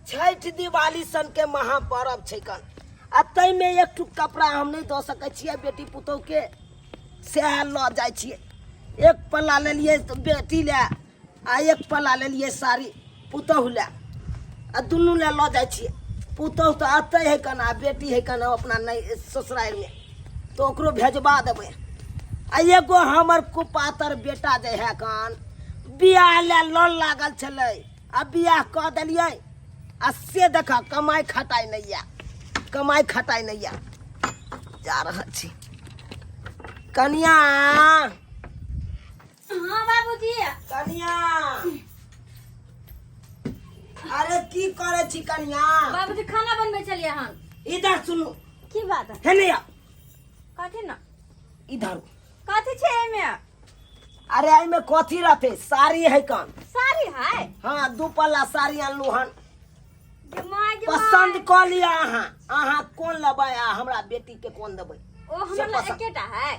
छठि दिवाली सनके महापर्व छै कन आ ताहिमे एक टुक कपड़ा हम नहि दऽ सकै छियै बेटी पुतोहके, सएह लऽ जाइ छियै। एक पल्ला लेलियै तऽ बेटी लए आ एक पल्ला लेलियै साड़ी पुतोहु लए, आ दुनू लए लऽ जाइ छियै। पुतोहु तऽ अतै है कन आ बेटी है कन अपना नहि ससुरारिमे, तऽ ओकरो भेजबा देबै। आ एगो हमर कुपातर बेटा जे है कन बियाह लए लड़ लागल छलै, आ बियाह कऽ देलियै आ से देख कमाइ खटाइ नहि यऽ, कमाइ खटाइ नहि यऽ। जा रहल छी कनिया। हाँ बाबूजी। कनिया, अरे की करे छी कनिया? बाबूजी खाना बनबै छलियै हन। इधर सुनू। की बात? हे नहीं आओ। कथी ना? इधर। कथी छै एहिमे? अरे एहिमे कथी रहते, साड़ी है कन। साड़ी है? हाँ, दू पल्ला साड़ी अनलू हन। गे माय, गे माय। पसंद कऽ लिअ अहाँ, अहाँ कोन लेबै आ हमरा बेटी के कोन देबै। ओ हमरा से लग पसंद। एकेटा है।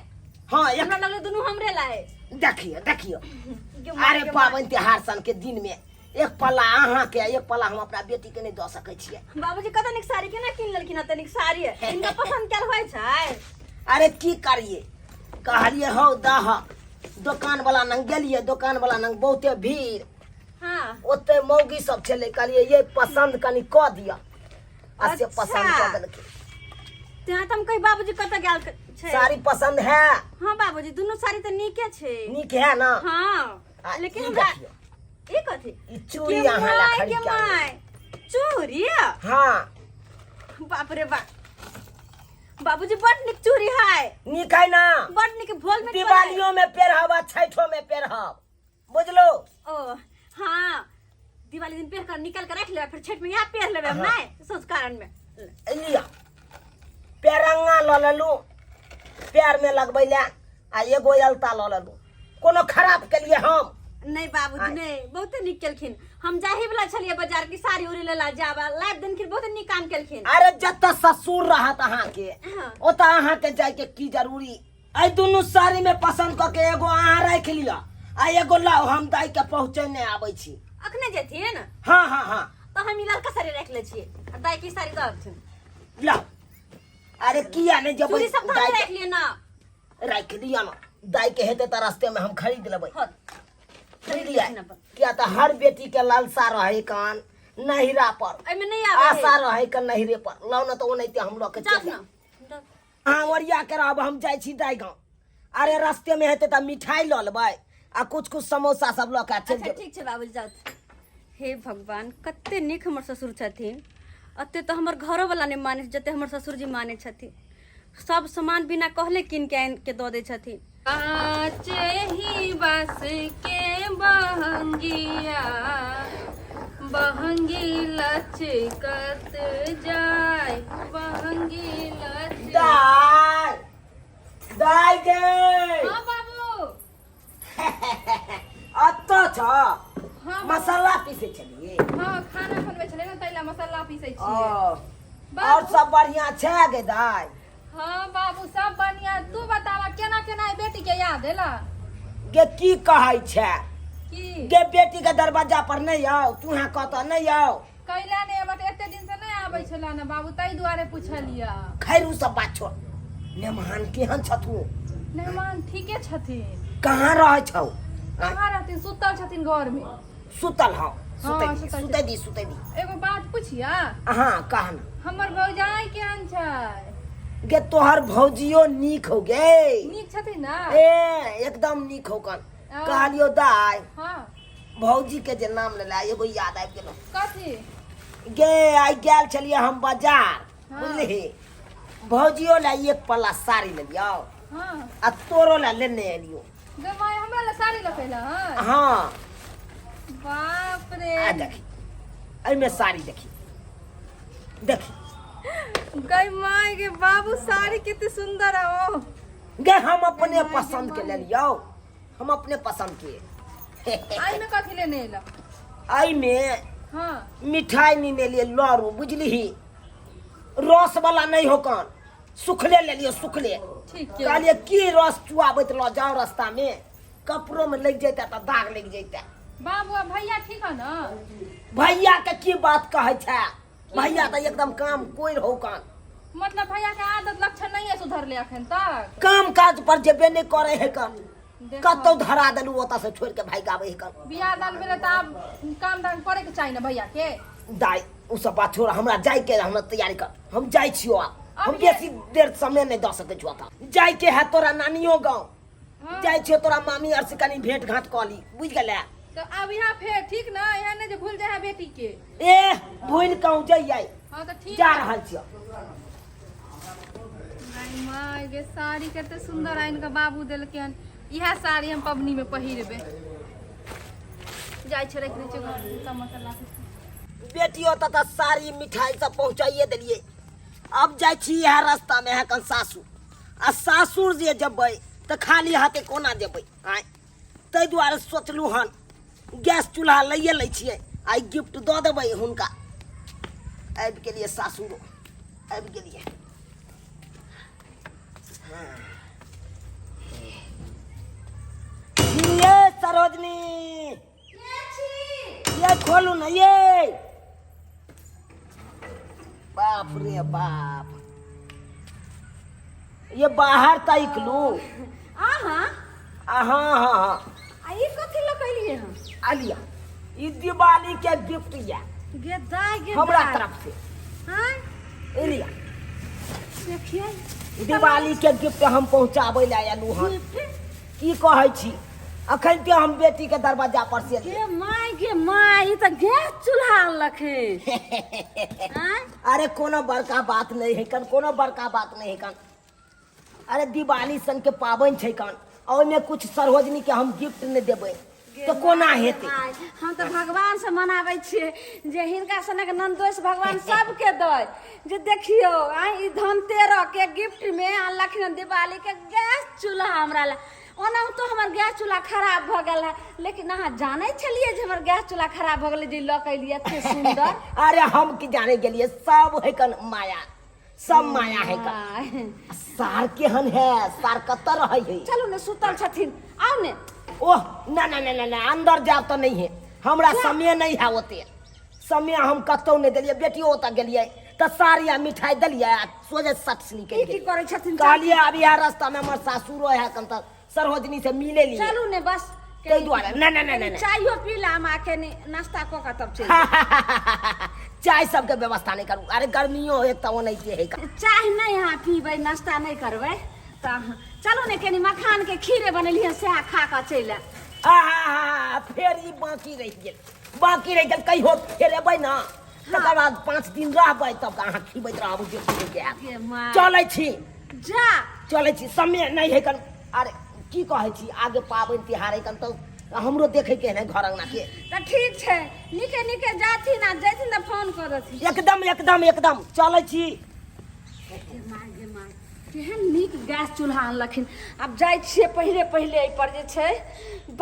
हाँ, एक। हमरा लगलै दुनू हमरे ला है। देखियौ देखियौ। गे माय, अरे गे माय। पाबनि तिहार सन के दिन में एक पल्ला अहाँ के, एक पल्ला हम अपना बेटी के नहीं दऽ सकै छियै। बाबूजी कते नीक साड़ी केना कीन लेलखिन, एते नीक साड़ी हिनका पसंद कैल होइ छै? अरे की करिए, कहलिए हौ दह। दोकान वाला नंग गेलिए, दोकान वाला नंग बहुते भीड़। ओते मौगी सब छलै, कहलिए ये पसंद कनी कऽ दिअ, आ से पसंद कऽ देलखिन। तें तऽ हम कही बाबूजी कतऽ गेल छै। साड़ी पसंद है? हाँ बाबूजी, दुनू साड़ी तऽ नीके छै। नीक है ना? हाँ। आ, लेकिन ई हमरा देखियौ। ई कथी? ई चूड़ी के अहाँ ला माय, खरीद के के आनलहुँ। माय, चूड़ी? हाँ। बाप रे बाप, बाबूजी बड़ नीक चूड़ी है। नीक है ना? बड़ नीक, भोल में दिवालियों में पेरहब आ छठो में पेरहब, बुझलो? ओ हाँ, दिवाली दिन पेर कर निकाल कर रख लेबै, फिर छठ में यहाँ पेर लेबै हम। हाँ। नहीं संस्कारण में लिअ, पेरंगा लऽ लेलहुँ पैर में लगबै लए आ एगो अलता लऽ लेलहुँ। कोनो खराब केलिए हम? नहीं बाबूजी। आय। नहीं, बहुते नीक केलखिन। हम जाही वाला छलियै बाजार की साड़ी उड़ी लेला जाब, लाइब देलखिन, बहुत नीक काम केलखिन। अरे जतऽ ससुर रहत अहाँके ओतऽ अहाँके जायके की जरूरी? एहि दुनू साड़ी में पसंद कऽ के एगो अहाँ राखि लिअ आ एगो लाउ, हम दाइ के पहुँचेने आबै छी। अखने जेथिन? हाँ हाँ हाँ। तऽ हम ई ललका साड़ी राखि लै छियै आ दाइ के साड़ी दऽ अबथिन। लाउ। अरे किया नहि जेबै? चूड़ी सब तऽ दाइ हम के राखि लिअ ना। राखि लिअ ने, दाइ के हेतै तऽ रास्ते में हम खरीद लेबै। हाँ। खरीद लिअ, किया तऽ हर बेटी के लालसा रहै कान नहिरा पर। एहिमे नहि आबै है। आशा रहै के नहिरे पर। लाउ ने तऽ ओनाहिते हम लऽ के जाउ चलि ना। जायब। अहाँ ओरिया के रहब, हम जाइ छी दाइ गाँव। अरे रास्ते में हेतै तऽ मिठाई लऽ लेबै आ कुछ कुछ समोसा सब लऽ के चलि अच्छा जेबै। ठीक छै बाबूजी, जाउ। हे भगवान, कते नीक हमर ससुर छथिन। एते तऽ हमर घरोवला नहि मानै छै जते हमर ससुरजी मानै छथिन। सब सामान बिना कहले कीन के आनि के दऽ दै छथिन। काचे ही बास के बहंगिया, बहंगी लचकत जाय, बहंगी लच। दाइ दाइ गे। हाँ बाबू। अतऽ छ? हाँ। मसाला पीसै छलियै? हाँ, खाना बनबै छलै ने, तै ला मसाला पीसै ओ छियै। और सब बढ़िया छै गे दाइ? हाँ बाबू, सब बढ़िया। तू बतावा, केना केना ई बेटी के याद एला? गे की कहै छै की? गे बेटी के दरवाजा पर नहि आउ, तू यहाँ कतऽ नहि आउ। कैला नहि एबा? तऽ एते दिन से नहि आबै छला ने बाबू, ताहि दुआरे पुछलिया। खैर उ सब बात छोड़, मेहमान केहन छथु? मेहमान ठीके छथिन। कहाँ रहै छौ? कहाँ रहथिन, सुतल छथिन घर में। सुतल? हँ, सुतै हाँ, दी। सुतल। सुतै दी, सुतै दी। एगो बात पुछिया? हाँ, कह ना। हमर भौजाई केहन छै? गे तोहर भौजियो नीक हो गे। नीक छथिन ना? ए एकदम नीक हो कन। हाँ। कहलियो दाइ, हाँ। भौजी के जे नाम लेला, एगो याद आबि गेलो। कथी? गे आइ गेल छलियै हम बाजार। हाँ। बुझलिही, भौजियो ला एक पल्ला साड़ी लेलियो आ तोरो ला लेने एलियो। गे माय, हमरा ला साड़ी लपेला हन? हाँ। बाप रे। आ देखी, एहिमे साड़ी देखी देखी। गई माय गे, बाबू साड़ी कितनी सुंदर है ओ। गे हम अपने पसंद के लेलियो, हम अपने पसंद के। आई में कथी लेने एला? एहिमे मिठाई नहीं लिए, लड़ू बुझलिही, रस वाला नहीं हो कन, सुखले ले लियो, सुखले। ठीक है। कहलिए की रस चुआबैत ल जाओ, रास्ता में कपड़ो में लग जैता तऽ दाग लग जैता। बाबू आ भैया ठीक है ना? भैया के की बात कहै छै भैया तऽ एकदम काम कोइ हो कान मतलब भैया के आदत लक्षण नहीं है सुधरले अखन तक काम काज पर जेबे नहि करे है कन देखो। कतौ धरा देलू ओतऽ से छोड़ि के भागि आबै है कन बियाह दान भेलै तऽ आब काम धाम करे के चाही ने भैया के दाइ ओ सब बात छोड़ हमरा जाय के हमरा तैयारी कर हम जाइ छियो आब हम अभी- बेसी देर समय नहि दऽ सकै छियो एतऽ जाय के है तोरा नानियो गाँव हाँ। जाइ छियो तोरा मामी आर से कनी भेंट घाट कऽ ली बुझि गेलै तऽ आब यहाँ फेर ठीक ने एहन नहि जे भूल जाए है बेटी के ए भूलि कहूँ जइयै हाँ तऽ ठीक जा रहल छियो गाय माय गे साड़ी कते सुंदर आनि कऽ बाबू देलकै हन इएह साड़ी हम पबनी में पहिरबै जाइ छै राखि दै छै घर सब मसाला बेटियो तऽ तऽ साड़ी मिठाई सब पहुँचाइए देलियै अब जाइ छी इएह रास्तामे है कन सासुर आ सासुर जे जेबै तऽ खाली हाथे कोना जेबै आँय ताहि दुआरे सोचलहुँ हन गैस चूल्हा लैए लै छियै आइ गिफ्ट दऽ देबै हुनका आबि गेलियै सासुरो आबि गेलियै ये सरोजनी ये खोलू ना ये बाप रे बाप ये बाहर तक लू अहाँ हाँ हाँ हाँ आ ई कथी लऽ कऽ एलियै हँ आलिया ई दिवाली के गिफ्ट या गे दाय गे हमरा दाय। तरफ से हाँ एलिया देखियै दिवाली के गिफ्ट हम पहुंचाबै लए आयलू हन गिफ्ट की कहै छी अखन ते हम बेटी के दरवाजा पर से गे माय गे माय ई तऽ गैस चूल्हा अनलक हे आँय अरे कोनो बड़का बात नहीं है कन कोनो बड़का बात नहीं है कन अरे दिवाली सन के पाबनि छै कन आ ओहिमे कुछ सरोजनी के हम गिफ्ट नहि देबै तऽ कोना हेतै आइ हम तऽ भगवान से मनाबै छियै जे हिनका सनक ननदोस भगवान सबके दै जे देखियौ आइ ई धनतेरह के गिफ्ट मे अनलखिन हन दिवाली के गैस चूल्हा हमरा लए ओनाहितो हमर गैस चूल्हा खराब भऽ गेल है लेकिन अहाँ जानै छलियै जे हमर गैस चूल्हा खराब भऽ गेलै जे लऽ के एलियै एते सुन्दर अरे हम की जाने गेलियै सब है कन माया सब माया है कन आइ। सार केहन है सार कतऽ रहै है चलू ने सुतल छथिन आउ ने ओह ना ना ना ना ना अंदर जाब तऽ नहीं है हमरा समय नहीं है ओते समय हम कतौ नहीं देलियै बेटियो ओतऽ गेलियै तऽ साड़ी आ मिठाई देलियै आ सोझे सट से निकलि ई की गेलियै करै छथिन कहलियै आब इएह रास्तामे हमर सासुरो है कन तऽ सरोजनी से मिले लिए चलू ने बस ताहि दुआरे ना ना ना ना ना। चायो पी ला हम आके ने नाश्ता कऽ के तब चलि जायब। चाय सबके व्यवस्था नहीं करू अरे गर्मियो एक तऽ ओनाहिते है चाय नहि अहाँ पीबै नाश्ता नहि करबै तऽ अहाँ चलू ने कनि मखान के खीरे बनेलियै सएह खा कऽ चलि आयब। आहा फेर ई बाकी रहि गेल बाकी रहि गेल कहियो फेर एबै ने तकर बाद 5 दिन रहबै तब अहाँ खिबैत रहब जे खिबैके हैत गे माय। चलै छी जा चलै छी समय नहि है कन अरे की कहै छी आगे पाबनि तिहार है कन तऽ हमरो देखैके है ने घर अंगना के तऽ ठीक छै नीके नीके जाथिन आ जैथिन तऽ फोन कऽ देथिन एकदम एकदम एकदम चलै छी गे माय गे माय केहन नीक गैस चूल्हा अनलखिन आब जाइ छियै पहिले पहिले एहिपर जे छै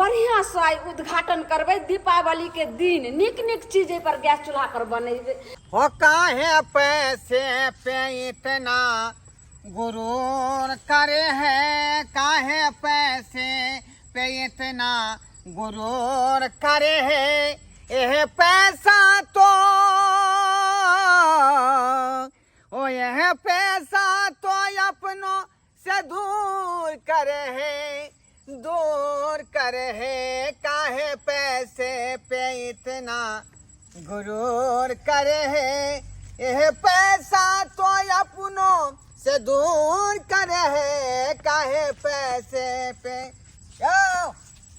बढ़िआँसँ आइ उद्घाटन करबै दीपावलीके दिन नीक नीक चीज एहिपर गैस चूल्हा पर बनेबै हो काहे पैसे पे इतना गुरूर करे है काहे पैसे पे इतना गुरूर करे है यह पैसा तो ओ यह पैसा तो अपनों से दूर करे है दूर करे है काहे पैसे पे इतना गुरूर करे है यह पैसा तो अपनों से दूर करे है काहे पैसे पे यौ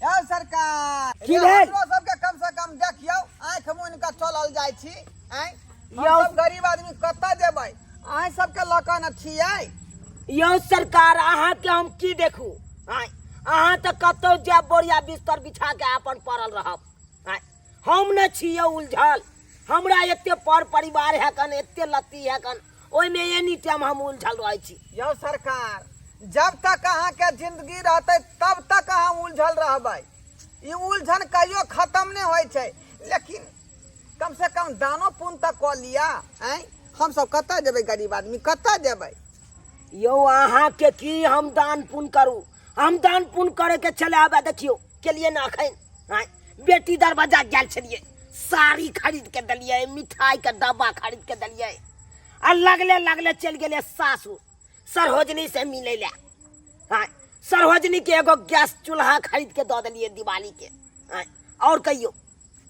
यौ सरकार की भेल? हमरो सबके कम से कम देखियौ आँखि मुनि कऽ चलल जाइ छी आँय हम यौ। सब गरीब आदमी कतऽ जेबै अहाँ सबके लऽ कऽ ने छियै यौ सरकार अहाँके हम की देखू आँय अहाँ तऽ कतौ जायब बोरिया बिस्तर बिछा के अपन पड़ल रहब आँय हम ने छी यौ उलझल हमरा एते पर परिवार है कन एते लत्ती है कन ओहिमे एनी टाइम हम उलझल रहै छी यौ सरकार जब तक अहाँके जिंदगी रहतै तब तक अहाँ उलझल रहबै ई उलझन कहियो खत्म नहि होइ छै लेकिन कम से कम दानो पुण्य तऽ कऽ लिअ आँय हमसब कतऽ जेबै गरीब आदमी कतऽ जेबै यौ अहाँके की हम दान पुण्य करू हम दान पुण्य करैके छलै आबे देखियौ केलियै ने अखन आँय बेटी दरवाजा गेल छलियै साड़ी खरीद के देलियै, मिठाई के डब्बा खरीद के देलियै, आ लगले लगले चलि गेलियै सासुर सरोजनी से मिलै लए। हाँ, सरोजनी के एगो गैस चूल्हा खरीद के दऽ देलियै दिवाली के। हाँ, आओर कहियौ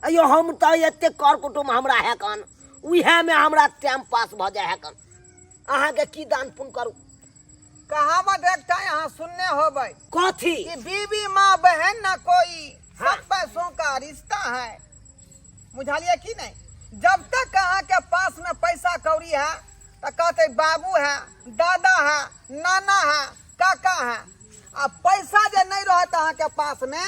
अयो, हम तऽ एते कर कुटुम्ब हमरा है कन, उएहमे हमरा टाइम पास भऽ जाइ है कन। अहाँके की दान पुण्य करू? कहावत एकटा यहाँ सुनने होबै। कथी? कि बीबी माँ बहन न कोई, हाँ। सब पैसों का रिश्ता है। बुझलिए कि नहीं? जब तक अहाँ के पास में पैसा कौड़ी है तो कहते बाबू है, दादा है, नाना है, काका है। आ पैसा जे नहीं रहत अहाँ के पास में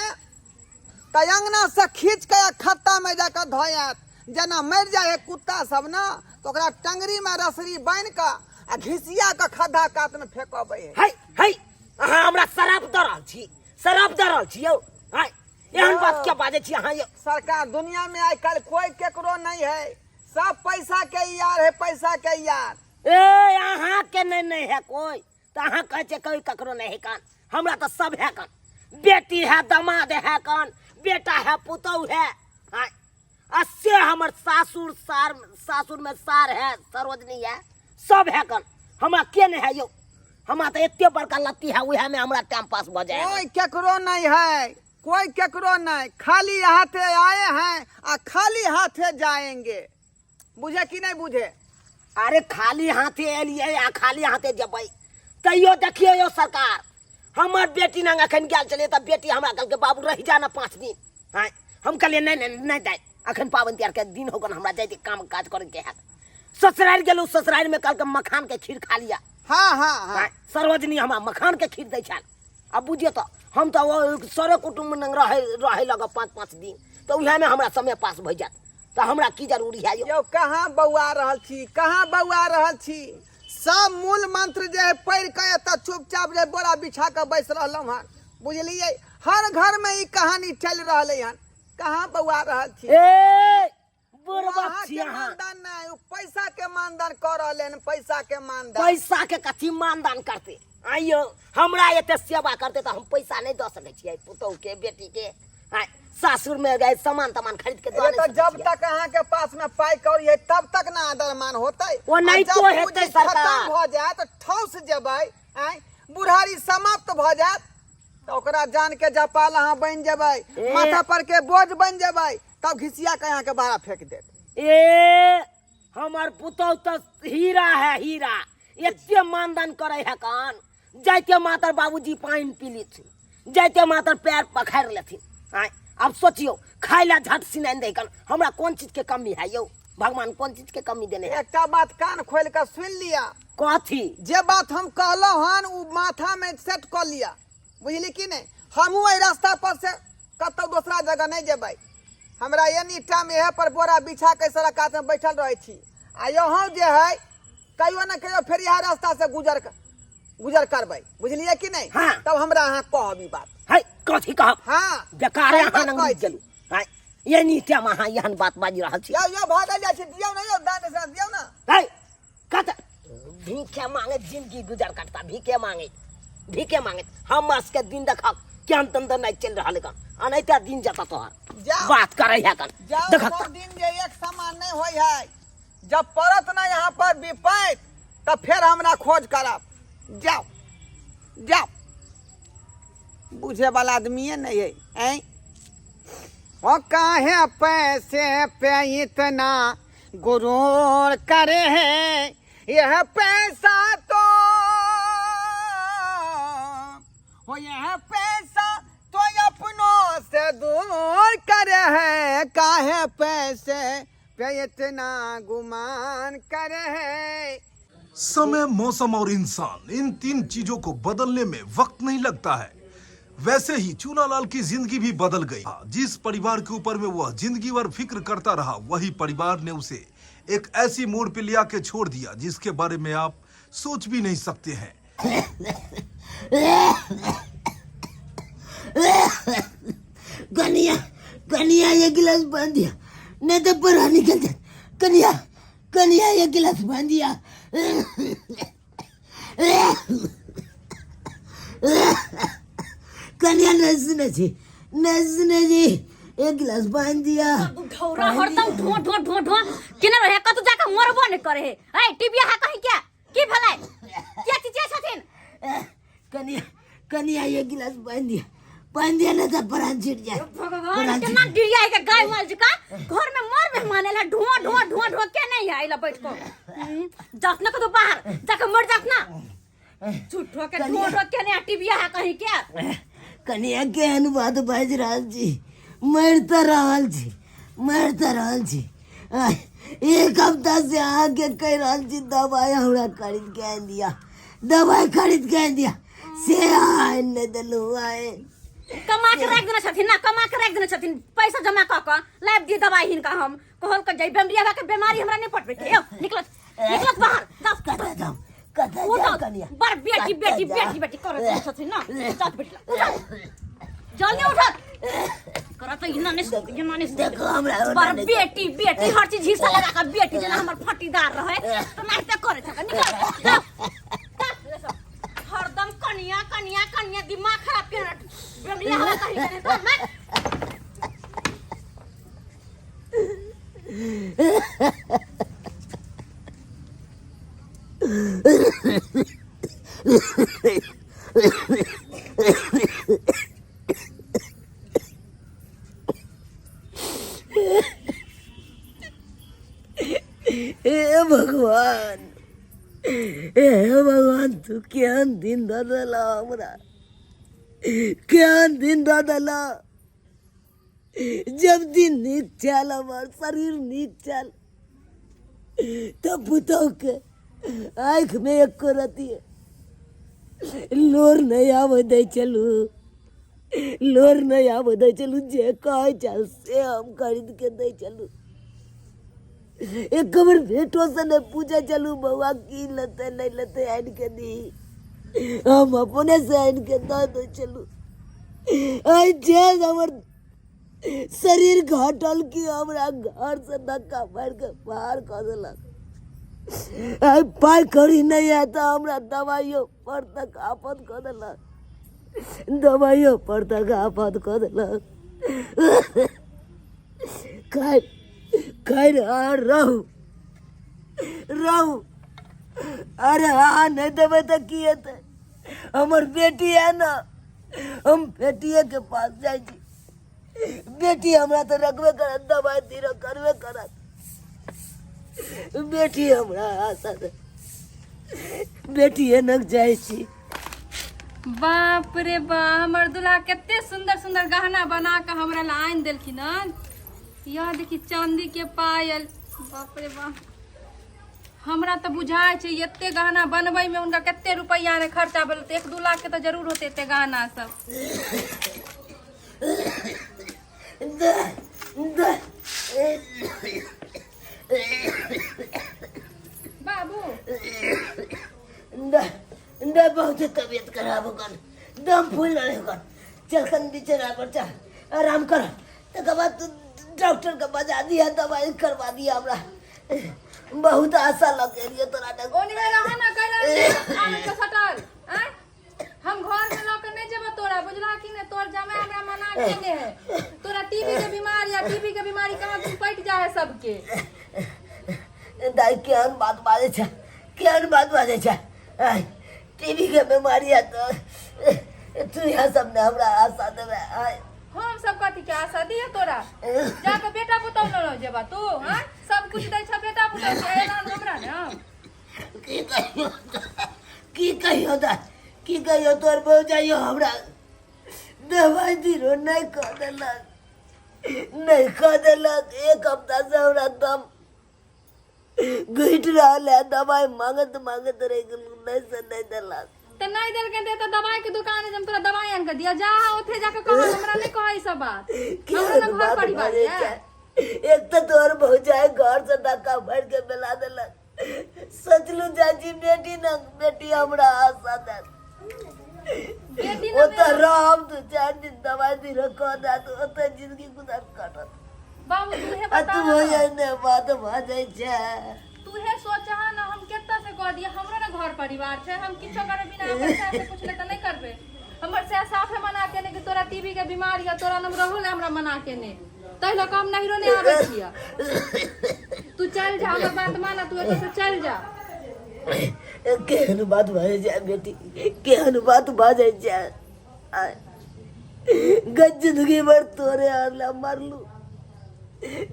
तऽ अंगना से खींच के खत्ता में जाकर धोयत, जेना मरि जाए है कुत्ता सब ना, तो ओकरा टंगरी में रसरी बान्हि कऽ आ घिसिया कऽ खद्धा कात में फेंकबै है। है है, अहाँ हमरा शराब दऽ रहल छी, शराब दऽ रहल छी यौ। है, एहन बात क्या बाजै छी अहाँ यौ? सरकार, दुनिया में आइ काल्हि कोई केकरो नहीं है, सब पैसा के यार है, पैसा के यार। ए, अहाँ के नहीं नहीं है कोई, तऽ अहाँ कहै छियै कोई ककरो नहीं है कान। हमरा तऽ सब है कान, बेटी है, दमाद है कान, बेटा है, पुतहु है। हाँ, आ से हमर सासुर सार, सासुर में सार है, सरोजनी है, सब है कान। हमरा के नहीं है यौ? हमरा तऽ एते बड़का लत्ती है, उएह में हमरा टाइम पास भऽ जाए। कोई केकरो नहीं है, कोई केकरो नहीं, खाली हाथे आए हैं आ खाली हाथे जाएंगे। बुझे कि नहीं बुझे? अरे खाली हाथे एलियै आ खाली हाथे जेबै। तैयो देखियौ यौ सरकार, हमर बेटी नंग अखन गेल छलियै तऽ बेटी हमरा कहलकै बाबू रहि जा ने 5 दिन। हाँ, हम कहलियै नहीं नहीं नहीं दाइ, अखन पाबनि तिहार के दिन होगन, हमरा जाइते काम काज करैके हैत। ससुरारि गेलहुँ, ससुरारि में कहलकै मखान के खीर खा लिया। हाँ, हाँ, हाँ। हाँ, सरोजनी हमरा मखान के खीर दै छल। अब बुझियौ तऽ हम तऽ ओ सरे कुटुम्ब नंग रहै रहै लगब 5-5 दिन, तऽ उएहमे हमरा समय पास भऽ जायत, तऽ हमरा की जरूरी है यौ? यौ कहाँ बौआ रहल छी, कहाँ बौआ रहल छी? सब मूल मंत्र जे है पढ़ि के एतऽ चुपचाप जे बोरा बिछा के बैस रहलहुँ हन, बुझलियै? हर घर में ई कहानी चलि रहलै हन। कहाँ बौआ रहल छी? ए बुढ़बक अहाँ छी के अहाँ। मानदान नहि, ओ पैसा के मानदान कऽ रहलै हन, पैसा के मानदान। पैसा के कथी मानदान करते? आइयो हमरा एते सेवा करते तऽ हम पैसा नहि दऽ सकै छियै पुतहु के, बेटी के। आँय, सासुर में गए सामान तामान खरीद के दऽ अरे नहि तऽ सकै जब छियै। तक अहाँ के पास में पाई कौड़ी है तब तक ना आदर मान होतै। ओ नहि आ जब तो हेतै पूँजी सरकार। खतम भऽ जायत, ठौस जेबै, आँय, बुढ़ारी समाप्त भऽ जायत, तऽ ओकरा जान के जपाल अहाँ बनि जेबै, ए। माथा पर के बोझ बनि जेबै, तब घिसिया के अहाँ के बाहर फेंक देत। ए हमर पुतहु तऽ हीरा है, हीरा, एते मानदान करे है कान, जाइते मातर बाबूजी पानि पी लेथिन, जाइते मातर पैर पखारि लेथिन। आँय, आब सोचियौ, खाय ला झट सिनाइन दै कन, हमरा कोन चीज के कमी है यौ? भगवान कोन चीज के कमी देने है? एकटा बात कान खोलि कऽ सुनि लिअ। कथी? जे बात हम कहलहुँ हन ओ माथा में सेट कऽ लिअ, बुझली कि नहि? हमहूँ एहि रास्ता पर से कतहु दोसरा जगह नहि जेबै। हमरा एनी टाइम इएह पर बोरा बिछा के सड़क कात में बैठल रहै छी, आ यहाँ जे है कहियो ने कहियो फेर इएह रास्ता से गुजर करबै, बुझलियै कि नहि? हाँ। तब हमरा अहाँ कहब ई बात। है, कथी कहब? हाँ। बेकार है, सही अहाँ बात नंग कहै छी। गेलू। है, एनी टाइम अहाँ एहन बात बाजि रहल छी। यौ, यौ, भागल जाइ छी, दियौ ने यौ, दान दक्षिणा दियौ ने। है, कत भीखे मांगे जिंदगी गुजर करता, भीखे मांगे, भीखे मांगे। हमर सबके दिन देखक केहन तंदर नहीं चल रहल कन, अनैते दिन जता तोहर। जाओ। बात करे है कन। जाओ, देखक सब दिन जे एक समान नहीं होय है, जब पड़त ना यहाँ पर विपैत तब फिर हमरा खोज करब। जाओ जाओ, बुझे वाला आदमी नहीं है। ऐं ओ काहे पैसे पे इतना गुरूर करे है, यह पैसा तो हो, यह पैसा तो अपनों से दूर करे है, काहे पैसे पे इतना गुमान करे है। समय, मौसम और इंसान, इन तीन चीजों को बदलने में वक्त नहीं लगता है। वैसे ही चूनालाल की जिंदगी भी बदल गई। जिस परिवार के ऊपर में वह जिंदगी भर फिक्र करता रहा, वही परिवार ने उसे एक ऐसी मोड़ पे लिया के छोड़ दिया जिसके बारे में आप सोच भी नहीं सकते हैं। कनिया, कनिया ये गिलास बांध दिया, नहीं तो बुरा निकल जाए। कनिया, कनिया ये गिलास बांध दिया। कनिया नहीं सुने जी, नहीं सुने जी। एक गिलास पानि दिया। ढौरा हरदम ढो ढो ढो ढो केने रहे, कतौ जाके मरबो नहि करे हे। ए टीबिया है कहीं क्या की भेलै, क्या चिचिया छथिन? कनिया कनिया एक गिलास पानि दिया, पानि दिया, नहीं तो प्राण छूट जाए। भगवान प्राण केना डिरिया के गाय माल जका घर में मर मेहमान एला, ढो ढो ढो ढो के नहीं आइला बैठ को। जात न कतौ बाहर जाके मर जात ना झूठो के, ढो ढो के नहीं टीबिया है कहीं के। कनिया केहन बात बाजि रहल छी, मरि तऽ रहल छी, मरि तऽ रहल छी। आय, एक हफ्ता से अहाँके कहि रहल छी दवाइ हमरा खरीद के आनि दिअ, दवाइ खरीद के आनि दिअ, से अहाँ आनि नहि देलहुँ। आइ कमा के राखि देने छथिन ना, कमा के राखि देने छथिन, पैसा जमा कऽ कऽ लाबि दिअ दवाइ हिनका। हम कहल के जाइ बेमरिया के बीमारी हमरा नहीं पटबै के। यौ निकलत निकलत बाहर जाउ। कतऽ जाउ, कतऽ जाउ उठो कनिया? बड़ बेटी कतऽ बेटी जाउ? बेटी बेटी करत छथिन ना, जाउ बेटी लग, उठो जल्दी उठो, करत इना नहीं इना नहीं। देखो हमरा ओना बड़ नहि। बेटी बेटी हर चीज हिस्सा लगा के बेटी जेना हमर फटीदार रहे तो नाश्ता करे छक। निकल जाओ, जाओ। हरदम कनिया कनिया कनिया, दिमाग खराब के बेमरिया हवा कहीं करे तो मैं हे भगवान, हे भगवान, तू केहन दिन दऽ देला हमरा, केहन दिन दऽ देला। जब दिन नीक छल, हमर शरीर नीक छल, तब पुतहुके आँखिमे एको रत्ती लोर नहि आबऽ दै छलहुँ, लोर नहि आबऽ दै छलहुँ। जे कहै छल से हम खरीदके दै छलहुँ। एक बेर बेटोसँ नहि पूछै छलहुँ बौआ की लेतै नहि लेतै, आनिके दी, हम अपनेसँ आनिके दऽ दै छलहुँ। आइ जे हमर शरीर घटल कि हमरा घरसँ धक्का मारिके बाहर कऽ देलक। आइ पाइ कौड़ी नहि है तऽ हमरा दबाइयो पर तक आफत कऽ देलक, दबाइयो पर तक आफत कऽ देलक। खाइ खाइ आ रहू रहू। अरे अहाँ नहि देबै तऽ की हेतै? हमर बेटी है ने, हम बेटिएके पास जाइ छी। बेटी हमरा तऽ रखबे करत, दबाइ धीरे करबे करत बेटी। हमरा आशा दे बेटिए नग जाइ छी। बाप रे बा, हमर दूल्हा कते सुंदर सुंदर गहना बना के हमरा ला आनि देलखिन हन। यह देखी चांदी के पायल, बाप रे बा, हमरा तऽ बुझाइ छै एते गहना बनबै में हुनका कते रुपैआ ने खर्चा भेल होतै, 1-2 लाख के तऽ जरूर होतै एते गहना सब। दे दे। बाबू दे दे, बहुत तबियत खराब हो गल, दम फूल रहे हो गल। चल कन बिछाना पर चल, आराम कर, तकर बाद तू डॉक्टर के बजा दिया, दवाई करवा दिया। हमरा बहुत आशा लग गेलियो तोरा डॉक्टर। ओने रह ना कैला आन के सटल आँय, हम घर में लऽ के नहीं जेबो तोरा, बुझला कि नहीं? तोर जमाई हमरा मना केने है, तोरा टीबी के बीमारी, या टीबी के बीमारी कहाँ तुम पटि जा है सबके। दाई केहन बात बाजै छै, केहन बात बाजै छै? आय, टीबी के बीमारी है तो तू यहाँ सब ने हमरा आशा देबै? आय हम सब कथी के आशा दिए तोरा? जाके बेटा पुतौह न रह जेबा तू? हाँ, सब कुछ दै छ बेटा पुतौह के, एना हमरा ने। की कहियो, की कहियो दाई, की कहियो? तोर भौजाइयो हमरा दवाई दिरो नहि कऽ देलक, नहि कऽ देलक। एक हफ्ता से हमरा दम घुटि रहल है, दवाई मांगत मांगत रहि गेलहुँ, नहि से नहि देलक। तऽ नहि देलकै तऽ दवाई के दुकान है, हम तोरा दवाई आन के दिया, जा ओथे जाके कह, हमरा नहि कहै ई सब बात। हमरा केहन ने घर बात परिवार बाजै है। छै? एक तऽ तोहर भौजाइ घर से धक्का मारि के बेला देलक। सोचलहुँ जाइ छी बेटी ने, बेटी हमरा आशा देत, बेटी ने। ओतऽ रहब 2-4 दिन, दवाई दिरो कऽ देत, ओतऽ जिंदगी गुजर कटत। बाबू तूहे आ बता तू ना। हो जाइ ने बात भऽ जाइ छै। तूहे सोचह ना, हम केत्ता से कह दिए, हमरो ने घर परिवार छै। हम किछो करे बिना अपन सैह से पूछले तऽ नहि करबै। हमर सैह साफे मना केने कि तोरा टीबी के बीमारी है, तोरा नाम रहू ले हमरा मना केने। ताहि लऽ कऽ हम नहिरो नहि आबै छियै। तू चल जा, हमर बात माना, तू एतऽ से चल जा। केहन बात भऽ जाय बेटी, केहन बात भऽ जाय। जिंदगी भर तोरे आर ला मरलू,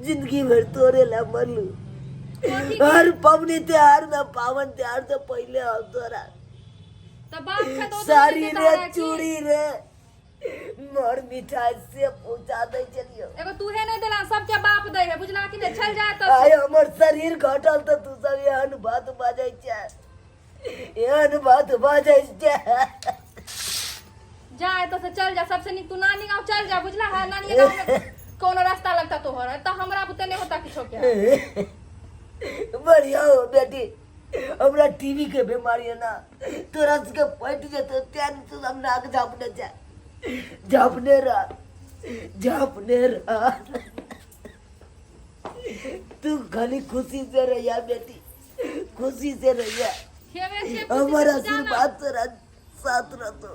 जिंदगी भर तोरे ला मरलू। हर पवनी त्योहार में, पावन त्योहार से पहले हम तोरा तऽ बाप छै तऽ ओ तऽ साड़ी नहि रे देता है की? चूड़ी रे मर मिठाई से पहुंचा दै छलियो। एगो तूहे नहि देला, सबके बाप दै है, बुझला कि नहि? चल जा तऽ। आइ हमर शरीर घटल तऽ तू सब एहन बात बाजै छै, एहन बात बाजै छै। जा एतऽ से चल जा, सबसे नीक तू नानी गाँव चल जा, बुझला है? नानी गाँव में कोनो रास्ता लगता तोहर, एतऽ हमरा बुते नहि होता किछो के। बढ़िया हो बेटी, हमरा टीबी के बीमारी है ना, तोरा सबके पटि जेतौ, तें तू सब नाक झापने जा, झापने रह, झापने रह। तू खाली खुशी से रहिया बेटी, खुशी से रहिया। हेबे छियै खुशी हमर से, तू जा ना। आशीर्वाद तोरा साथ रहतो।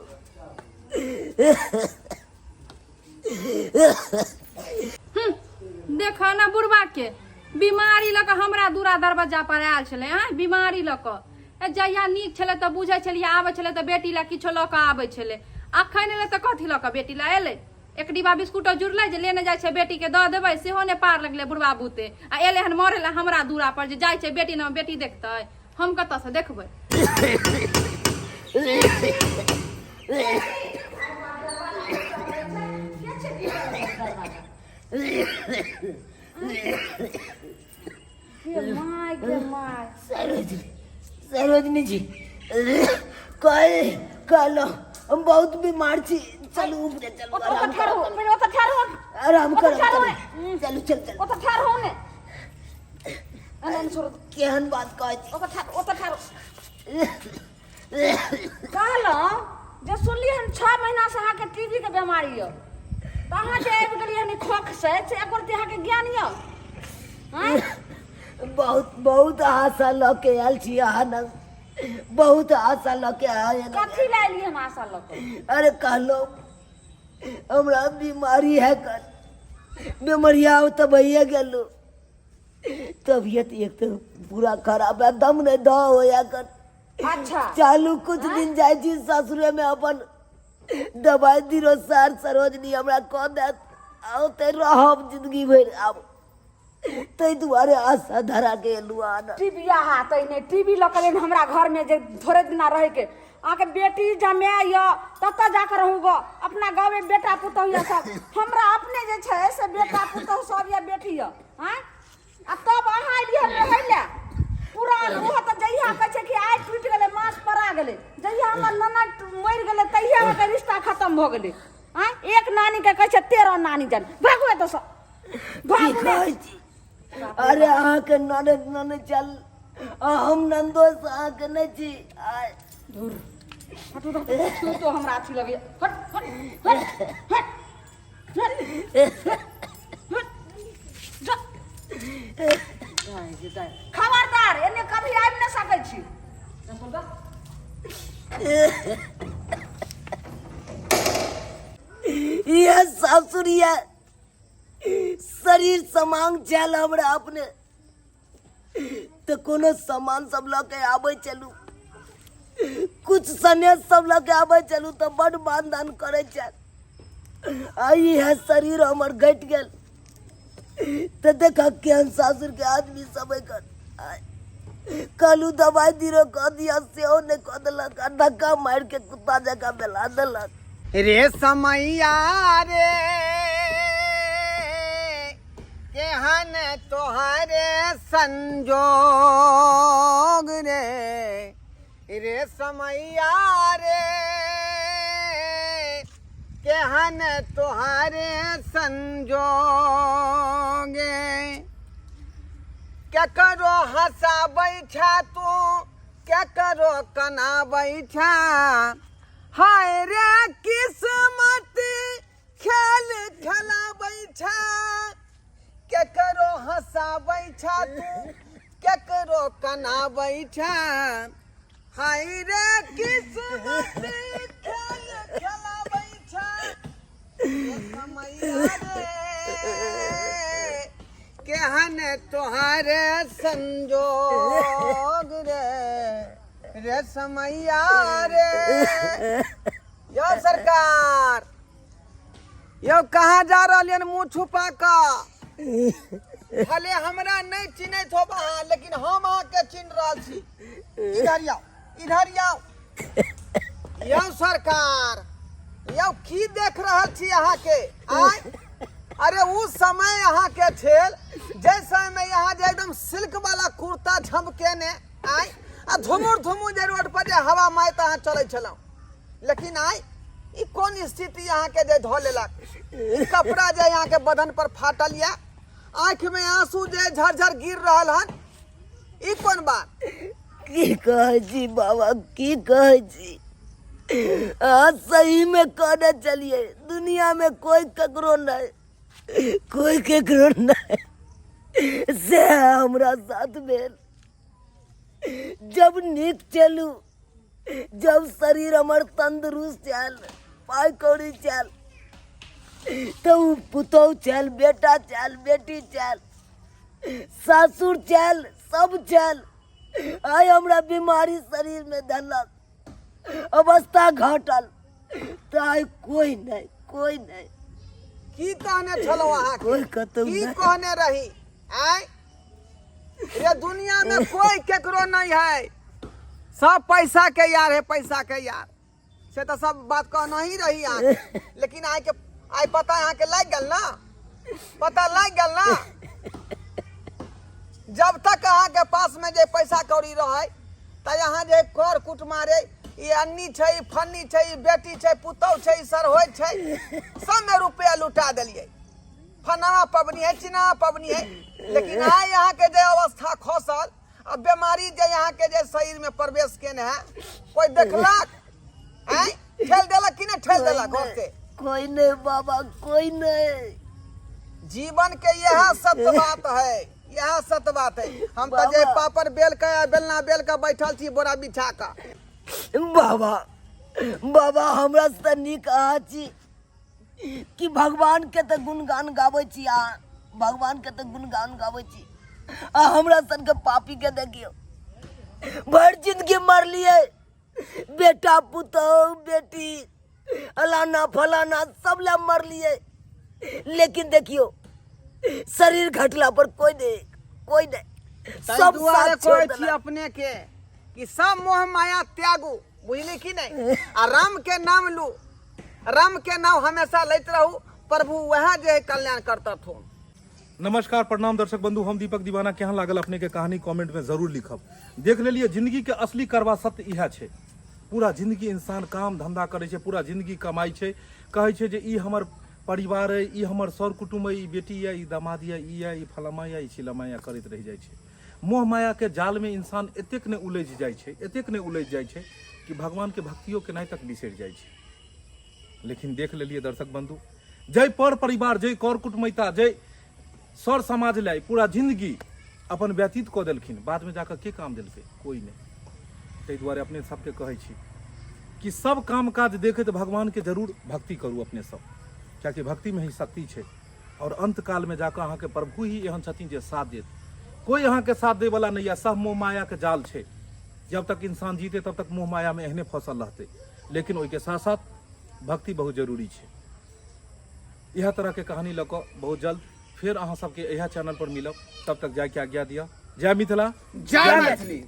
देखो ना बुढ़बा के बीमारी लऽ कऽ हमरा दूरा दरवाजा पर आयल छलै। आँय, बीमारी लऽ कऽ ए जहिया नीक छलै तऽ बुझै छलियै, आबै छलै तऽ बेटी लए किछो लऽ कऽ आबै छलै। अखन एलै तऽ कथी लऽ कऽ बेटी लए एलै? एक डिब्बा बिस्कुटो जुड़लै जे लेने जाइ छै बेटीके दऽ देबै, सेहो नहि पार लगलै बुढ़बा बूते। आ एलै हन मरै लए हमरा दूरा पर जे जाइ छै बेटी ने बेटी देखतै, हम कतऽसँ देखबै? गे my, गे my. Sarojini, Sarojini जी, कहे कहलो हम बहुत बीमार छी, चलू ऊपरे चलू। ओतऽ आराम ठाढ़ हो, करू। पहिले ओतऽ ठाढ़ हो। आराम ओतऽ करू। ठाढ़ हो। चलू, चल चल। ओतऽ ठाढ़ हो ने, एना एना छोड़। केहन बात कहै छी? ओतऽ ठाढ़, ओतऽ ठाढ़ हो। कहलहुँ जे सुनलियै हन 6 महीनासँ अहाँके टीबी के बेमारी यऽ, तऽ अहाँ जे आबि गेलियै हन ई खोख से, से एको रत्ती अहाँके ज्ञान यऽ? आँय? बहुत बहुत आशा लऽ के आयल छी अहाँ लग, बहुत आशा लऽ के आयल। कथी लए एलियै हम आशा लऽ कऽ? अरे कहलो हमरा बीमारी है, कर बीमारिया तऽ भइए गेलो, तबियत एक तो पूरा खराब है, दम नहीं दह होया कर। अच्छा। चालू कुछ दिन जाइ छी ससुरे में, अपन दवाई दिरो सार सरोजनी हमरा कह देत, आओ ते रहब जिंदगी भरि। आब ताहि दुआरे आशा धरा के एलू आन। टीवी अहाँ तऽ नहि टीवी लऽ कऽ एलियै हमरा घरमे जे थोड़े दिना रहैके। अहाँके बेटी जमाय यऽ, ततऽ जाकऽ रहू गऽ। अपना गाँवमे बेटा पुतहु यऽ सब, हमरा अपने जे छै से बेटा पुतहु सब यऽ, बेटी यऽ। आँय, आ तब अहाँ एलियै हन रहै लए पुरान। ओहो तऽ जहिया कहै छै कि आइ टूटि गेलै मास पड़ा गेलै, जहिया हमर ननद मरि गेलै तहिया अहाँके रिश्ता खतम भऽ गेलै। आँय, एक नानीके कहै छै 13 नानी जान। भागू एतऽसँ, की भागू ने। कहै छी? अरे अहाँके ननद ननद चल आ हम नन्दोस अहाँके नहि छी। आय हटू तऽ, छू तो हमरा अथी लगैया। हट हट हट हट हट हट, जा। खबरदार, एने कभी आबि नहि सकै छी। इएह सासुर यऽ, शरीर समांग छल हमरा अपने तऽ कोनो सामान सब लऽ के आबै चलू, कुछ सनेश सब लऽ के आबै चलू तऽ बड मानदान करै छल। आ इएह शरीर हमर घटि गेल तऽ देखऽ केहन सासुरके आदमी सब एकर। कहलू दबाइ दिरो कऽ दिअ, सेहो नहि कऽ देलक आ धक्का मारि के कुत्ता जकाँ बेला देलक। रे समैया रे, केहन तोहरे संजोग रे, रे समैया रे, केहन तोहरे संजोग, केकरो हँसाबै छा तू, केकरो कनाबै छा, हाय रे किस्मत खेल खेलाबै छा, केकरो हँसाबै छा तू, केकरो कनाबै छा, हाय रे किस्मत खेल खेलाबै छा, रे समैया रे। केहन तोहर संजोग रे, रे समैया रे। यौ सरकार, यौ कहाँ जा रहलियन मुँह छुपा कऽ? भले हमरा नहि चिन्हैत होब अहाँ, लेकिन हम अहाँके चिन्ह रहल छी। इधर आउ, इधर आउ। यौ सरकार, यौ की देख रहल छी अहाँके? आय अरे उ समय अहाँके छेल जै समय में यहाँ जे एकदम सिल्क वाला कुर्ता झमकेने आय आ धुमुर धुमुर जे रोड पर जे हवा मारैत अहाँ चलै छलहुँ, लेकिन आइ ई कोन स्थिति अहाँके जे धऽ लेलक? ई कपड़ा जे अहाँके बदन पर फाटल यऽ, आँखि में आंसू जे झरझर गिर रहल हन, ई कोन बात? की कहै छी बाबा, की कहै छी? अहाँ सही में कहने चलिए, दुनिया में कोई ककरो नहीं, कोई केकरो नहीं। से हमरा साथ भेल। जब नीक चलू, जब शरीर हमर तंदुरुस्त छल, पाइ कौड़ी छल, तऽ ओ पुतहु छल, बेटा छल, बेटी छल, सासुर छल, सब छल। आइ हमरा बीमारी शरीरमे धरलक, अवस्था घटल, तऽ आइ कोइ नहि, कोइ नहि। की कहने छलहुँ अहाँ? कोइ कतौ की नहि। कहने रही? आँय रे, दुनिया में कोई केकरो नहीं है, सब पैसा के यार है, पैसा के यार। से तो सब बात कहना ही रही अहाँके, लेकिन आइ के आइ पता अहाँके लागि गेल ना, पता लागि गेल ना। जब तक अहाँके पास में जे पैसा कौड़ी रहे तऽ अहाँ जे कर कुट मारे, ई अन्नी छै, ई फन्नी छै, ई बेटी छै, पुतहु छै, ई सरहोइ छै, सबमे रुपया लुटा देलियै। फनावा पबनी है, चिनावा पबनी है, लेकिन आइ अहाँके जे अवस्था खसल आ बीमारी जे अहाँके जे शरीर में प्रवेश केने है, कोई देखलक? आँय, ठेल देलक कि नहि ठेल देलक घर से? कोई नहीं बाबा, कोई नहीं। जीवन के यह सत्य बात है, यह सत्य बात है। हम तऽ जे बाबा। पापड़ बेल के आ बेलना बेल के बैठल छी बोरा बिछा के। बाबा, बाबा, हमरा से तऽ नीक अहाँ छी कि भगवान के तऽ गुणगान गाबै छी अहाँ, भगवान के तऽ गुणगान गाबै छी, आ हमरा सन के पापी के देखियौ, भरि जिंदगी मरलियै, बेटा पुतहु बेटी अलाना फलाना सब लए मरलियै, लेकिन देखियौ शरीर घटला पर कोई नहीं, कोई नहीं, ताहि सब दुआरे साथ छोड़ कहै छी देलक। अपने के कि सब मोह माया त्यागू, बुझली कि नहीं? आ राम के नाम लू, राम के नाम हमेशा लैत रहू, प्रभु वएह जे है कल्याण करतथुन। नमस्कार, प्रणाम दर्शक बंधु, हम दीपक दीवाना। केहन लागल अपने के कहानी कमेंट में जरूर लिखब। देख लेलिए जिंदगी के असली करवा सत्य इएह छै। पूरा जिंदगी इंसान काम धंधा करै छै, पूरा जिंदगी कमाइ छै, कहै छै जे ई हमर परिवार अइ, ई हमर सर कुटुम्ब अइ, ई बेटी यऽ, ई दामाद यऽ, ई यऽ, ई फलामा यऽ, ई चिलामा यऽ, करैत रहि जाइ छै। मोह माया के जाल में इंसान एतेक नहि उलझि जाइ छै, एतेक नहि उलझि जाइ छै कि भगवान के भक्तियो केनाइ तक बिसरि जाइ छै। लेकिन देख लेलिए दर्शक बंधु, जै पर परिवार, जै कर कुटुमैता, जै सर समाज लए पूरा जिंदगी अपन व्यतीत कऽ देलखिन, बादमे जाकऽ के काम देलकै? कोइ नहि। ताहि दुआरे अपने सबके कहै छी कि सब काम काज देखैत भगवानके जरूर भक्ति करू अपने सब, कियाकि भक्तिमे ही शक्ति छै। और अंत कालमे जाकऽ अहाँके प्रभु ही एहन छथिन जे साथ देत, कोइ अहाँके साथ दैवला नहि यऽ। सब मोह मायाके जाल छै, जब तक इंसान जीते तब तक मोह मायामे एहने फसल रहतै, लेकिन ओहिके साथ साथ भक्ति बहुत जरूरी छै। इएह तरहके कहानी लऽ कऽ बहुत जल्द फेर अहाँ सबके इएह चैनल पर मिलब। तब तक जायके आज्ञा दिअ। जय मिथिला, जय मैथिली।